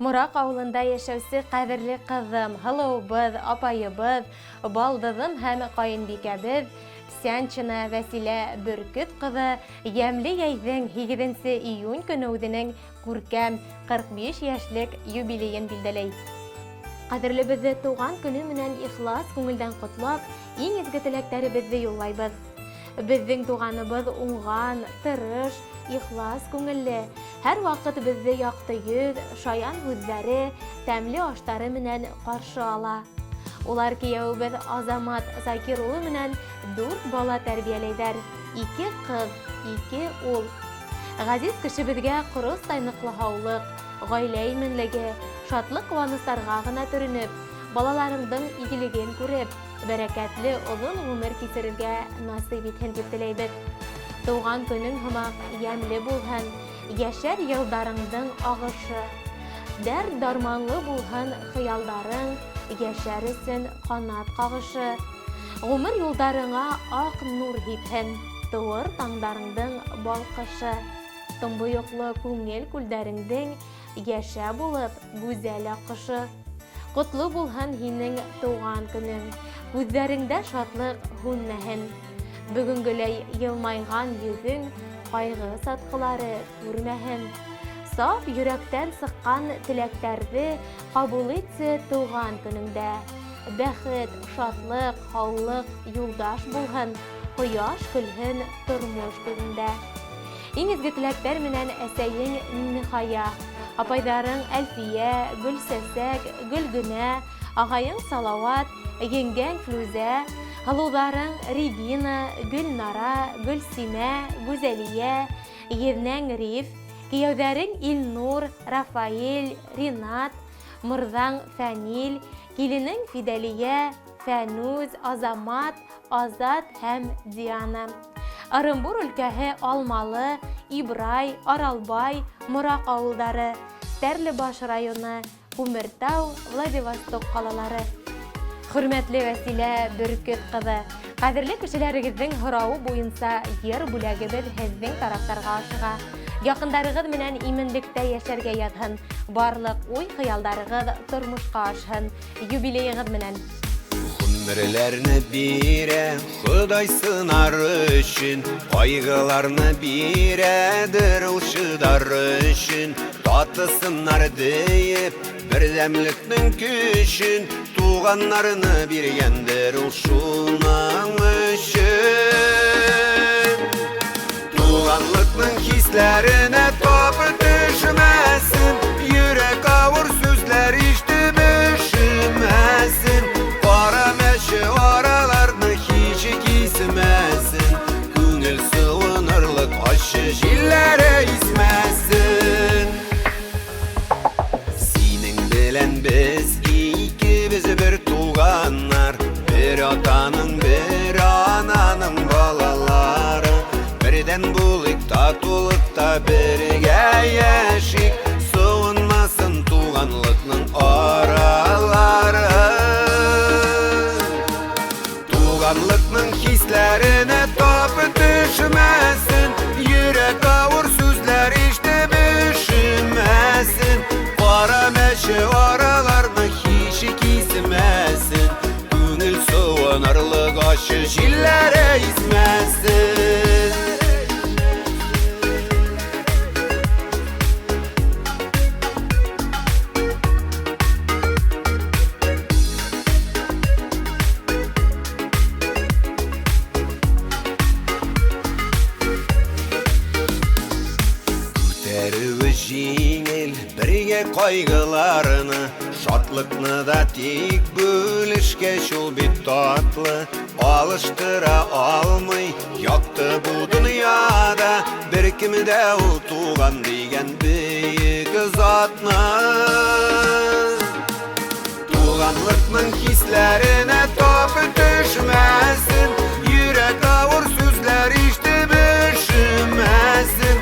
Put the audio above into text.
Мораҡ ауылында йәшәүсе ҡәҙерле ҡыҙым, һылыуыбыҙ, апайыбыҙ, балдыҙым һәм ҡайынбикәбеҙ Псянчина Вәсилә Бөркөт ҡыҙы йәмле йәйҙең 8 июнь көнө үҙенең күркәм 45 йәшлек юбилейын билдәләй. Ҡәҙерлебеҙҙе тыуған көнө менән ихлас күңелдән ҡотлап, иң изге теләктәребеҙҙе юллайбыҙ. Беҙҙең туғаныбыҙ уңған, тырыш, ихлас күңелле, һәр ваҡыт беҙҙе яҡты йөҙ, шаян һүҙҙәре, тәмле аштары менән ҡаршы ала. Улар кейәүебеҙ Азамат Закир улы менән 4 бала тәрбиәләйҙәр, 2 ҡыҙ, 2 ул. Ғәзиз кешебеҙгә ҡоростай ныҡлы һаулыҡ, ғаилә именлеге, шатлыҡ ҡыуаныстарға ғына төрөнөп, балаларыңдың игелеген күреп, бәрәкәтле оҙон ғүмер кисерергә насип итһен тип теләйбеҙ. Тыуған көнөң һымаҡ йәмле булһын, йәшәр йылдарыңдың ағышы. Дәрт-дарманлы булһын хыялдарың, йәшәр өсөн ҡанат ҡағышы. Ғүмер юлдарыңа аҡ нур һипһен, тыуыр таңдарыңдың балҡышы. Томбойоҡло күңел күлдәреңдең йәшә булып гүзәл аҡышы. Ҡотло булһын һинең тыуған көнөң, күҙҙәреңдә шатлыҡ һүнмәһен. Бөгөнгөләй йылмайған йөҙөң ҡайғы сатҡылары күрмәһен. Саф йөрәктән сыҡҡан теләктәрҙе ҡабул итсе тыуған көнөңдә. Бәхет, шатлыҡ, һаулыҡ юлдаш булһын, ҡояш көлһөн тормош күгеңдә. Иң изге теләктәр менән әсәйең Миңнехая, апайҙарың Әлфиә, Гөлсәсәк, Гөлгөнә, ағайың Салауат, еңгәң Флүзә, һылыуҙарың Регина, Гөлнара, Гөлсимә, Гүзәлиә, еҙнәң Риф, кейәүҙәрең Илнур, Рафаэль, Ринат, мырҙаң Фәнил, киленең Фидәлиә, Фәнүз, Азамат, Азат һәм Диана. Ырымбур өлкәһе Алмалы, Ибрай, Аралбай, Мораҡ ауылдары, Стәрлебаш районы, Күмертау, Владивосток ҡалалары. Хөрмәтле Вәсилә Бөркөт ҡыҙы, ҡәҙерле кешеләрегеҙҙең һорауы буйынса йыр бүләгебеҙ һеҙҙең тарафтарға ашыға. Яҡындарығыҙ менән именлектә йәшәргә яҙһын, барлыҡ уй-хыялдарығыҙ тормошҡа ашһын. Юбилейығыҙ менән! Ғүмерләрне бирә Хоҙай сынар өсөн, ҡайғыларны бирәдер ул шыдар өсөн. Татысыннар дейеп берҙәмлектең көсөн, туғаннарны биргәндер ул шуның өсөн. Туғанлыҡның хисләренә тап төшмәсен, йөрәк ауыр сүҙләр ишетеп өшөмәсен. Ҡара мәше араларны һис кисмәсен, күңел сыуынырлыҡ аше җилләре исмәсен. Синең белән беҙ икебеҙ бер туғаннар, бер атаның, бер ананың балалары. Берҙән булыйк, татулыҡта бергә йәшик, сыуынмасын туғанлыҡның аралары. Туғанлыҡның хисләренә тап төшмәсен, йөрәк ауыр сүҙләр ишетеп өшөмәсен. Ҡара мәше араларны һис кисмәсен, күңел сыуынырлыҡ аше җилләре исмәсен. Күтәреүе җиңел бергә ҡайғыларны, шатлыҡны да тик бүлешкәс ул бит татлы. Алыштыра алмый яҡты бу донъяда бер кем дә ул туған дигән бөйөк затны. Туғанлыҡның хисләренә тап төшмәсен, йөрәк ауыр сүҙләр ишетеп өшөмәсен.